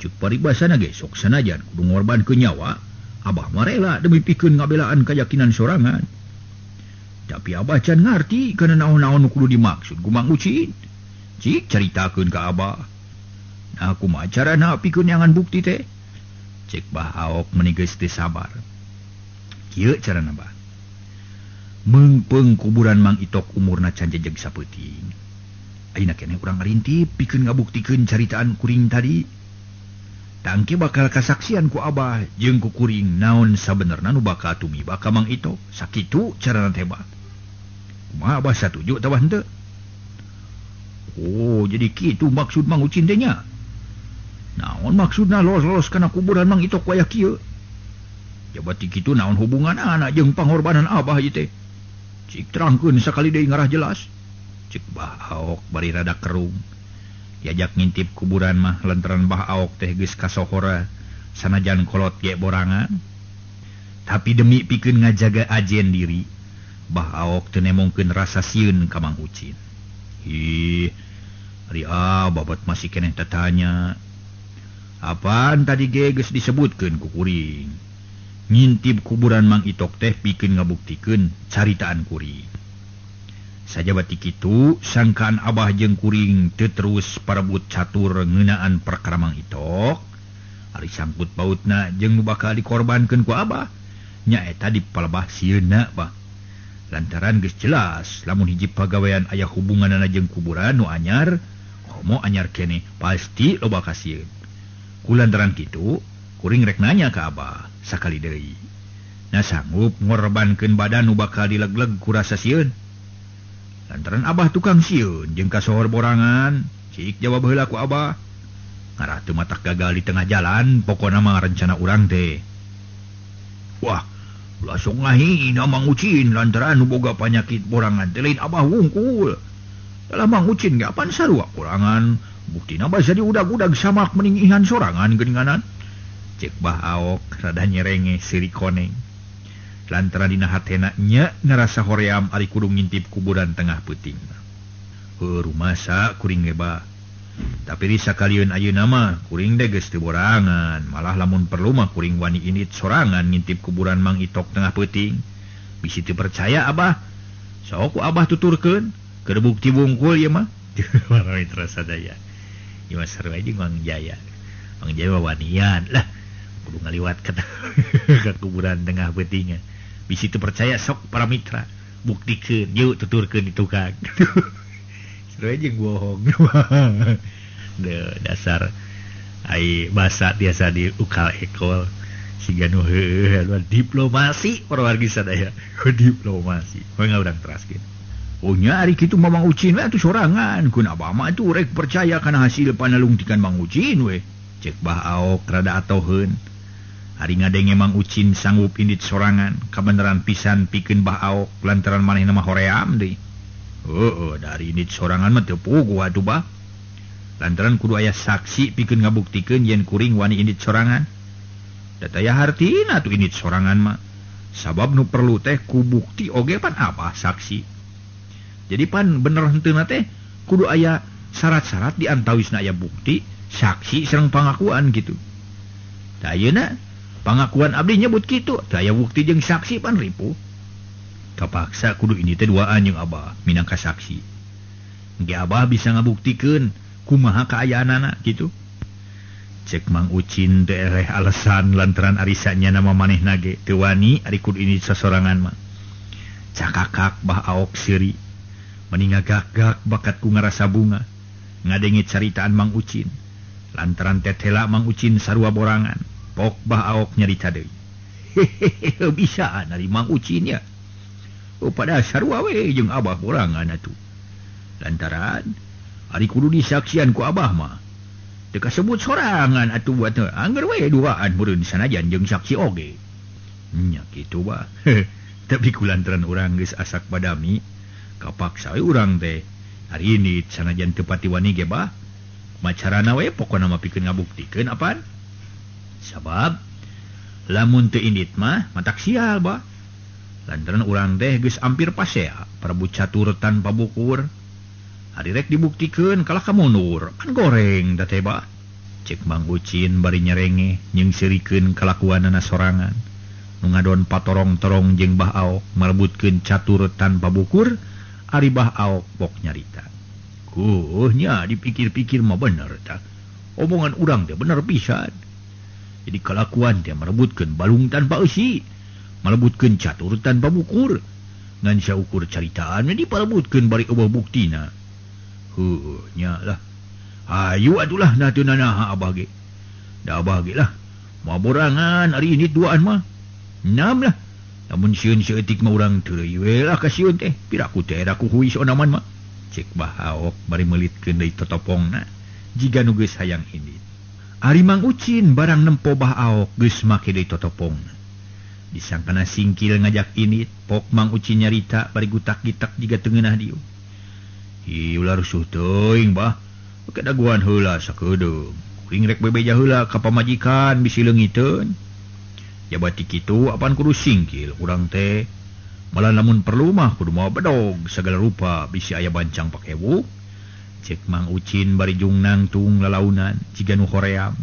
Ceuk paribasana ge sok sanajan kudu ngorbankeun nyawa, abah mah rela demi pikeun ngabelaan kayakinan sorangan. Tapi abah can ngarti kana naon-naon nu kudu dimaksud ku Mang Ucin. Cik caritakeun ka abah. Nah kumaha carana pikeun neangan bukti teh? Cek Bah Aok meuni geus teu sabar. Kieu carana bah. Meungpeung kuburan Mang Itok umurna can jejeg sapeuting. Ayeuna keneh urang ngarintip pikeun ngabuktikeun caritaan kuring tadi. Tangke bakal kasaksian ku abah jeung ku kuring naon sabenerna nu bakal tumiba ka Mang Itok. Sakitu carana teh bah. Kumaha abah satuju atawa henteu? Oh, jadi kitu maksud Mang Ucin teh nya. Naon maksudna los-los kana kuburan Mang Itok wayah kieu? Jabati kitu naon hubunganana jeung pangorbanan abah ieu teh? Cik terangkeun sakali deui ngarah jelas. Cek Bah Aok bari rada kerung. Diajak ngintip kuburan mah lantaran Bah Aok teh geus kasohora sanajan kolot ge borangan. Tapi demi pikeun ngajaga ajen diri, Bah Aok teu nemongkeun rasa sieun ka Mang Ucin. Ih, ari babat masih keneh tatanya. Apaan tadi ge geus disebutkeun ku kuring. Ngintip kuburan Mang Itok teh pikeun ngabuktikeun caritaan kuring. Sajabati kitu sangkaan abah jeung kuring teu terus parebut catur ngeunaan perkara Mang Itok. Ari sangkut pautna jeung nu bakal dikorbankeun ku abah nyaeta dipalebah sieunna bah. Lantaran geus jelas lamun hiji pagawean aya hubunganana jeung kuburan nu anyar, komo anyar keneh pasti loba kasieun. Kulantaran kitu kuring rek nanya ka abah sakali deui. Na sanggup ngorbankeun badan nu bakal dilegleg ku rasa sieun. Lantaran abah tukang sieun jeung kasohor borangan, cik jawab heula ku abah. Ngarah teu matak gagal di tengah jalan, pokona mah rencana urang teh. Wah, langsung ngahina Mang Ucin lantaran nu boga panyakit borangan teh lain abah wungkul. Dalah Mang Ucin ge apan sarua kurangan, buktina basa diudag-udag samak meningihan sorangan geuninganan. Cek Bah Aok rada nyerenge seuri koneng. Lantaran dina hatena nya ngarasa hoream ari kudu ngintip kuburan tengah peuting. Heuh rumasa kuring ge bah. Tapi di sakalieun ayeuna mah kuring teh geus teu borangan, malah lamun perlu mah kuring wani indit sorangan ngintip kuburan Mang Itok tengah peuting. Bisi teu percaya abah. Sok ku abah tuturkeun, keur bukti wungkul ieu mah. Mara terasa daya. Ieu mah seru aja Mang Jaya. Mang Jaya wanian lah. Kudu ngaliwat ke kuburan tengah peutingnya. Bisi teu percaya sok para mitra buktikeun yeuh tuturkeun di tukang. Seru aja bohong. De, dasar ai basa biasa di ukal ekol siga nu heueuh diplomasi para wargi sadaya. Diplomasi. Hoyong urang teraskeun. Oh nya ari kitu mah Mang Ucin we atuh sorangan. Kun abah mah atuh rek percaya kana hasil panalungtikan Mang Ucin we. Cek Bah Aok rada atoheun. Ari ngadenge Mang Ucin sanggup indit sorangan, kabeneran pisan pikeun Bah Aok lantaran manehna mah hoream deui. Heueuh, dari indit sorangan mah teu puguh atuh bah. Lantaran kudu aya saksi pikeun ngabuktikeun yen kuring wani indit sorangan. Da taya hartina atuh indit sorangan mah. Sabab nu perlu teh ku bukti oge pan abah saksi. Jadi pan bener henteuna teh kudu aya syarat-syarat di antawisna aya bukti Saksi sareng pangakuan gitu. Tah ayeuna pangakuan abdi nyebut kitu, teu aya bukti jeung saksi pan ripuh. Kapaksa kudu ini teh duaan jeung abah minangka saksi. Engke abah bisa ngabuktikeun kumaha kaayaanana gitu. Cek Mang Ucin teh eleh alasan lantaran arisanya nama manehna ge teu wani ari kudu ini sasorangan mah. Cakakak Bah Aok seuri meni ngagak-gak bakat ku ngarasa bunga ngadenge caritaan Mang Ucin. Lantaran tetela Mang Ucin sarua borangan, pok Bah Aok nyarita deui. Hehehe bisa ari Mang Ucin ya. Oh pada sarua we jeung abah borangan atuh. Lantaran ari kudu disaksian ku abah mah. Teu kasebut sorangan atuh buat angger we duaan meureun sanajan jeung saksi oge. Nya kitu bah. Tapi ku lantaran urang geus asak badami, kapaksa we urang teh. Ari ini sanajan teu pati wani ge bah. Macarana we pokona mah pikeun ngabuktikeun apaan? Sabab lamun teu indit mah matak sial bah. Lantaran urang teh geus ampir pasea parebut catur tanpa bukur. Ari rek dibuktikeun kalah ka mundur, pan goreng da teh bah. Cek Mang Ucin bari nyerenge jeung seurikeun kalakuanana sorangan. Nu ngadon patorong-torong jeung Bah Aok marebutkeun catur tanpa bukur, ari Bah Aok pok nyarita. Kuh nya dipikir-pikir mah bener tah. Omongan urang teh bener pisan. Jadi kalakuan teh merebutkeun balung tanpa eusi, merebutkeun catur tanpa bukur. Ngan saukur caritaan diparebutkeun bari eueuh buktina. Heuh nya lah. Hayu atulah nah teu nanaha abah ge. Da abah ge lah. Moal borangan ari ini duaan mah. Nam lah. Lamun sieun saeutik mah urang teu we lah ka sieun teh. Piraku teh da ku huis onaman mah. Cek Bah Aok bari meulitkeun deui totopongna jiga nu geus hayang indit. Ari Mang Ucin barang nempo Bah Aok geus make deui totopongna. Disangkana singkil ngajak indit, pok Mang Ucin nyarita bari gutak-gitak jiga teu ngeunah dieu. Ih ulah rusuh teuing bah. Ke daguan heula sakedeung. Kuring rek bebeja heula ka pamajikan bisi leungiteun. Jabati kitu apan kudu singkil urang teh. Malah lamun perlu mah kudu mawa bedog segala rupa bisi aya bancang pakewu. Cek Mang Ucin bari jung nangtung lalaunan jiga nu hoream.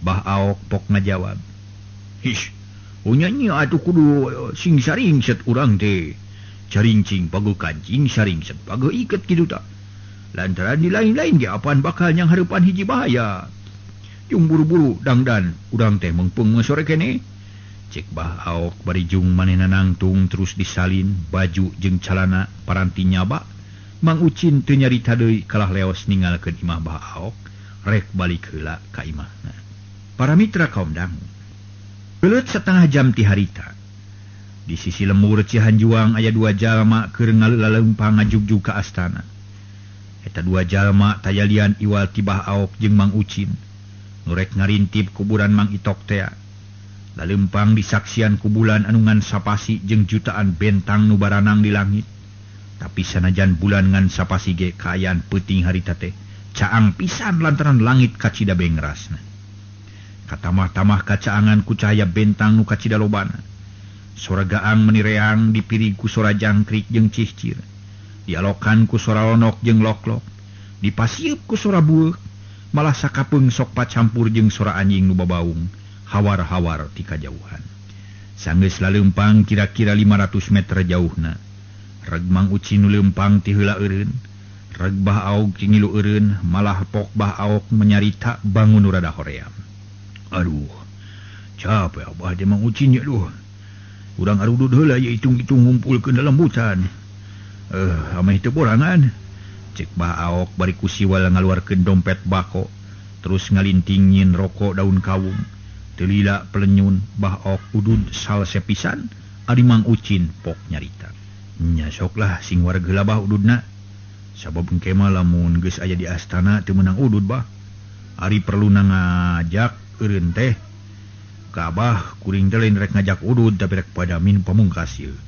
Bah Aok pok ngajawab. Hish, unya nya atuh kudu sing saringset urang teh. Carincing pago kancing saringset pago iket kitu tah. Lantaran di lain-lain ge apan bakal nyang hareupan hiji bahaya. Jung buru-buru dangdan urang teh meungpeung sore keneh. Cek Bah Aok bari jung manehna nangtung terus disalin baju jeung calana paranti nyaba. Mang Ucin teu nyarita deui kalah leos ninggalkeun imah Bah Aok rek balik heula ka imahna. Para mitra kaum dangu. Beuleut setengah jam ti harita. Di sisi lembur Cihanjuang aya dua jalma keur ngaleuleumpang ngajugjug ka astana. Eta dua jalma tayalian iwal ti Bah Aok jeung Mang Ucin. Nu rek ngarintip kuburan Mang Itok tea. Lalempang disaksian kubulan anu ngan sapasi jeung jutaan bentang nu baranang di langit. Tapi sanajan bulan ngan sapasi ge kaayaan peuting harita teh caang pisan lantaran langit kacida bengrasna. Katamah-tamah kacaangan ku cahaya bentang nu kacida lobana. Sora gaang menireang dipirig ku sora jangkrik jeung cihcir. Dialokan ku sora lonok jeung loklok. Dipasieup ku sora bueuk. Malah sakapeung sok pacampur jeung sora anjing nu babaung. Hawar-hawar ti kajauhan. Sanggeus laleumpang kira-kira 500 meter jauhna. Reg Mang Ucin nu leumpang ti heula eureun, reg Bah Aok ti ngilu eureun, malah pok Bah Aok menyarita bangun nu rada hoream. Aduh, capek abah teh Mang Ucin nya duh. Urang arudud heula ye hitung-hitung ngumpulkeun lembutan. Ameh teu borangan. Cek Bah Aok bari ku siwal ngaluarkeun dompet bako, terus ngalinting nyin rokok daun kawung. Telila pelenyun Bah Aok udud salse pisan ari Mang Ucin pok nyarita. Nya sok lah sing wareg heula bah ududna. Sabab engke mah lamun geus aya di astana teu meunang udud bah. Ari perlu ngajak eureun teh ka abah kuring teh lain rek ngajak udud tapi rek padamin pamungkas ieu.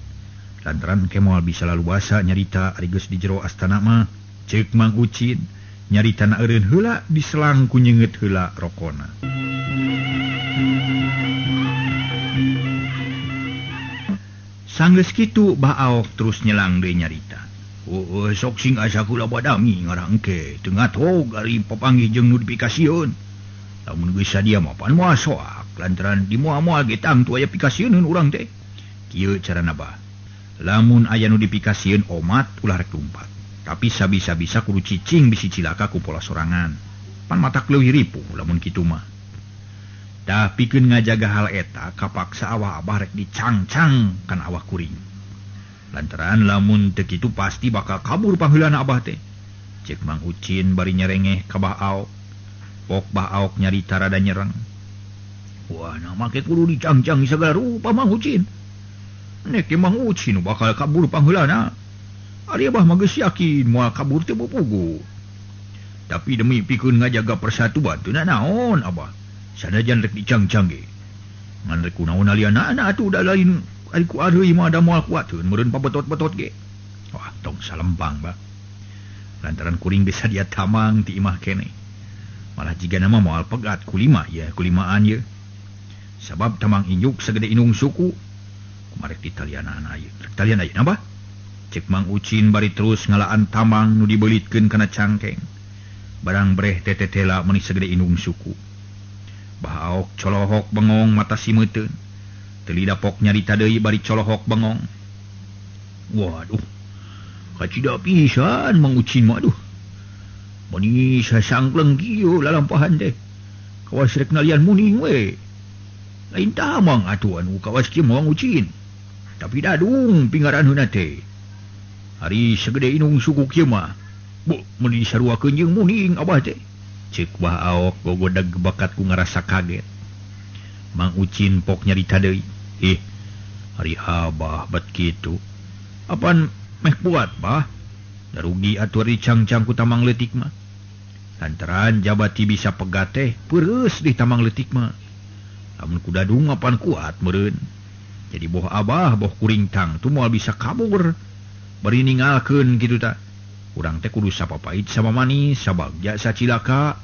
Lantaran engke moal bisa laluasa nyarita ari geus di jero astana mah. Ceuk Mang Ucin nyaritana eureun heula diselang ku nyeungeut heula rokona. Sanggeus kitu Bah Aok terus nyelang deui nyarita. Oh, sok sing asa kula badami ngarah engke teu ngatog ari papanggih jeung nu dipikasieun. Lamun geus sadia mah pan moal soak lantaran di moal-moal ge tangtu aya pikasieun urang teh. Kieu carana bah. Lamun aya nu dipikasieun omat ulah rek lumpat. Tapi sabisa-bisa kudu cicing bisi cilaka ku pola sorangan. Pan matak leuwih ripuh lamun kitu mah. Tah pikeun ngajaga hal eta kapaksa awah abah rek dicangcang kana awah kuring. Lantaran lamun teu kitu pasti bakal kabur pangheulana abah teh. Cek Mang Ucin bari nyerengeh ka Bah Aok. Pok Bah Aok nyarita rada nyereng. Wah, nah make kudu dicangcang sagala rupa Mang Ucin. Nek Mang Ucin bakal kabur pangheulana. Ari abah mah geus yakin moal kabur teh puguh. Tapi demi pikeun ngajaga persatuan teu naon abah. Sanajan rek dicangcang ge. Ngan rek kunaon aliana atuh da lain ari ku areuy mah da moal kuateun meureun pabetot-betot ge. Wah, tong salempang bah. Lantaran kuring bisa dia tamang ti imah keneh. Malah jigana mah moal pegat kulima ya, kulimaan ye. Sabab tamang injuk sagede inung suku. Kumarek di talianana ieu. Rek talian ayeuna bah. Cek Mang Ucin bari terus ngalaan tamang nu dibeulitkeun kana cangkeng. Barang breh tetetela meuni sagede inung suku. Bah Aok colohok bengong mata simeuteun. Teu dapok nyarita deui bari colohok bengong. Waduh. Kacida pisan Mang Ucin mah aduh. Meni sasangkleng kieu lalampahan teh. Kawas rek nalian muning we. Lain tamang atuh anu kawas kieu Mang Ucin. Tapi dadung pingaranheuna teh. Ari segede inung suku kieu mah. Bu, meuni saruakeun jeung muning abah teh. Cek Bah Aok gogodag bakat ku ngarasa kaget. Mang Ucin pok nyarita deui. Ih, ari abah bat kitu. Apan meh kuat bah? Darugi atuh ari cangcang ku tamang leutik mah. Lantaran jabati bisa pegat teh peureus di tamang leutik mah. Lamun ku dadung apan kuat meureun. Jadi boh abah boh kuring tang tu moal bisa kabur. Bari ningalkeun kitu ta. Urang teh kudu sapapait sama manis, sabagja sacilaka,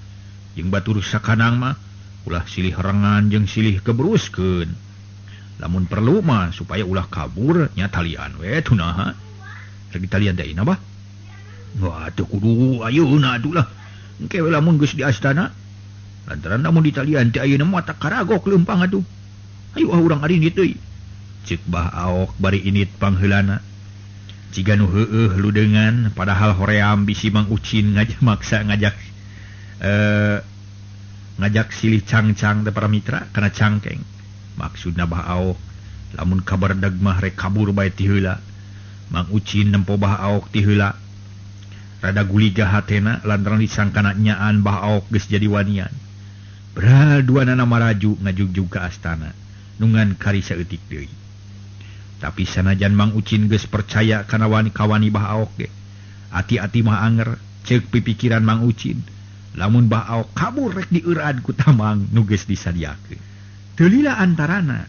jeung batur sakanang mah ulah silih rengan jeung silih kebruskeun. Lamun perlu mah supaya ulah kabur nya talian we tunaha. Rek talian teh ina bah. Wah teu kudu ayeuna atuh lah. Engke we lamun geus di astana. Lantaran lamun ditalian teh ayeuna mah tak karagok leumpang atuh. Hayu ah urang ari deui. Ceuk Bah Aok bari init pangheulana. Jiga nu heueuh ludeungan padahal hoream bisi Mang Ucin ngajak maksa ngajak ngajak silih cangcang teh para mitra kana cangkeng. Maksudna Bah Aok lamun kabar dag mah rek kabur bae ti heula. Mang Ucin nempo Bah Aok ti heula. Rada guliga hatena lantaran disangkana nyaan Bah Aok geus jadi wanian. Beral duanana maraju ngajugjug ka astana nungan kari saeutik deui. Tapi sanajan Mang Ucin geus percaya kana wani kawani Bah Aok ge. Ati-ati mah anger ceuk pipikiran Mang Ucin. Lamun Bah Aok kabur rek dieureun ku tamang nu geus disadiakeun. Teu lila antarana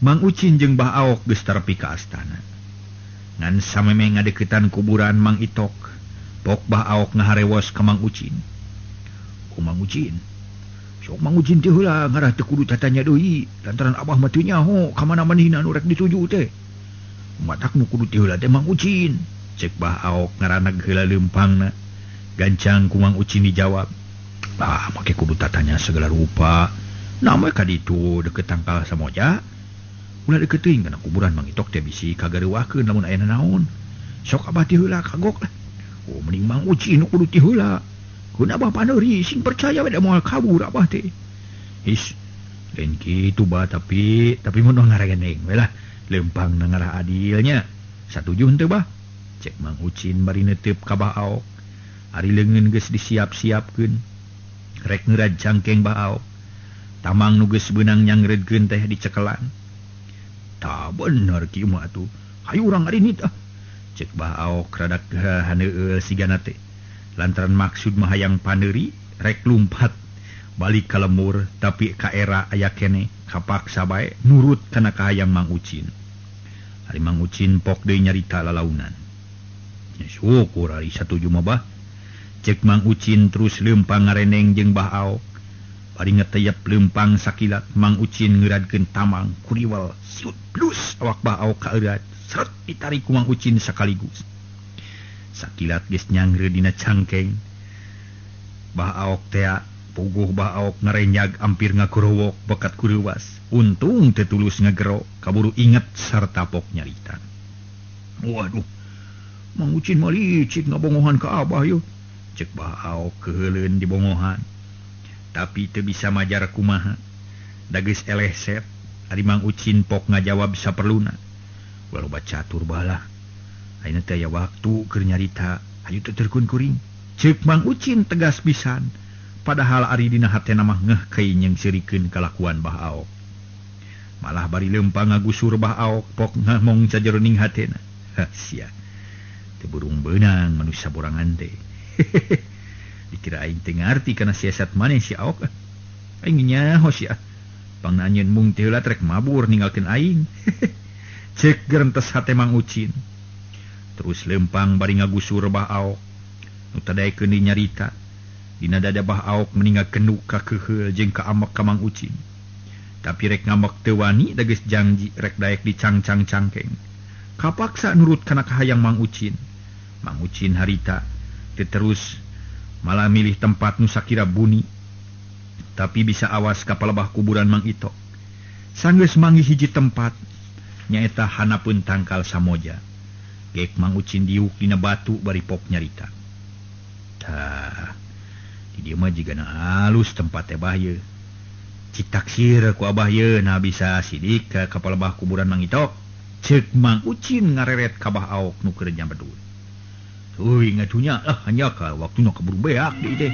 Mang Ucin jeung Bah Aok geus terepi ka astana. Ngan samemeh ngadeukeutan kuburan Mang Itok, pok Bah Aok ngaharewos ka Mang Ucin. Ku Mang Ucin, sok Mang Ucin teh heula ngarah teu kudu tatanya deui lantaran abah mah teu nyaho ka mana manehna nu rek dituju teh. Matak nu kudu teh heula teh Mang Ucin. Cek Bah Aok ngaranag heula leumpangna. Gancang ku Mang Ucin dijawab. Ah, make kudu tatanya segala rupa. Nama ka ditu deukeut tangkal samoja. Ulah deukeut teuing kana kuburan Mang Itok teh bisi kagareuwahkeun lamun aya naon. Sok abah teh heula kagok lah. Oh, mending Mang Ucin nu kudu teh heula. Kun abah paneuri sing percaya we da moal kabur abah teh. His, lain kitu bah tapi mun ngaregeneng we lah. Leumpang na ngarah adilnya. Satuju henteu bah? Cek Mang Ucin bari neuteup ka Bah Aok. Ari leungeun geus disiap-siapkeun. Rek ngeurat cangkeng Bah Aok. Tamang nu geus beunang nyangreudkeun teh dicekelan. Tah bener kieu mah atuh. Hayu urang arinit ah. Cek Bah Aok rada haneueul sigana teh. Lantaran maksud mah hayang paneuri rek lumpat balik ka lemur tapi ka era aya keneh kapaksa bae nurut kana kahayang Mang Ucin. Ari Mang Ucin pok deui nyarita lalaunan. Syukur ari satuju mah bah. Cek Mang Ucin terus leumpang ngareneng jeung Bah Aok. Bari ngeteyep leumpang sakilat Mang Ucin ngeuradkeun tamang kuriwal siut plus awak Bah Aok kaeurat seret ditarik ku Mang Ucin sakaligus. Sakilat geus nyangre dina cangkeng. Bah Aok tea puguh Bah Aok ngarenyag ampir ngagorowok bakat kureuwas. Untung teu tulus ngagero, kaburu inget sarta pok nyarita. Waduh, Mang Ucin mah licik ngabongohan ka Abah yeuh. Cek Bah Aok keuheuleun dibongohan. Tapi teu bisa majar kumaha. Da geus eleh set, ari Mang Ucin pok ngajawab saperluna. Ulah loba catur balah. Ayeuna teh aya waktu keur nyarita, hayu tuturkeun kuring. Ceuk Mang Ucin tegas pisan. Padahal ari dina hatena mah ngeh kei nyeungseurikeun kalakuan Bah Aok. Malah bari leumpang ngagusur Bah Aok pok ngomong sajeroning hatena. Hah sia. Teu burung beunang manusia borangan teh. Dikira aing teu ngarti kana siasat maneh si Aok. Aing nyaho sia. Pangna anjeun mung teh heula rek mabur ninggalkeun aing. Cek gerentes hate Mang Ucin. Terus lempang bari ngagusur Bah Aok. Nu tadaekeun di nyarita. Dina dada Bah Aok meninga kenuk ka keuheul jeung ka amek ka Mang Ucin. Tapi rek ngambek teu wani da geus janji rek daek dicangcang cangkeng. Kapaksa nurut kana kahayang Mang Ucin. Mang Ucin harita teu terus malah milih tempat nu sakira buni. Tapi bisa awas ka palebah kuburan Mang Ito. Sanggeus manggih hiji tempat nyaeta hanapeun tangkal samoja. Gek Mang Ucin diuk dina batu bari pok nyarita. Tah, di dieu mah jigana alus tempat teh bah ieu. Citaksir ku Abah ieu nah bisa sidik ka palebah kuburan Mang Ito. Ceuk Mang Ucin ngareret ka Bah Aok nu keur nyabedul. Teuing atuh nya, ah hanya ka waktuna kaburu beak deui teh.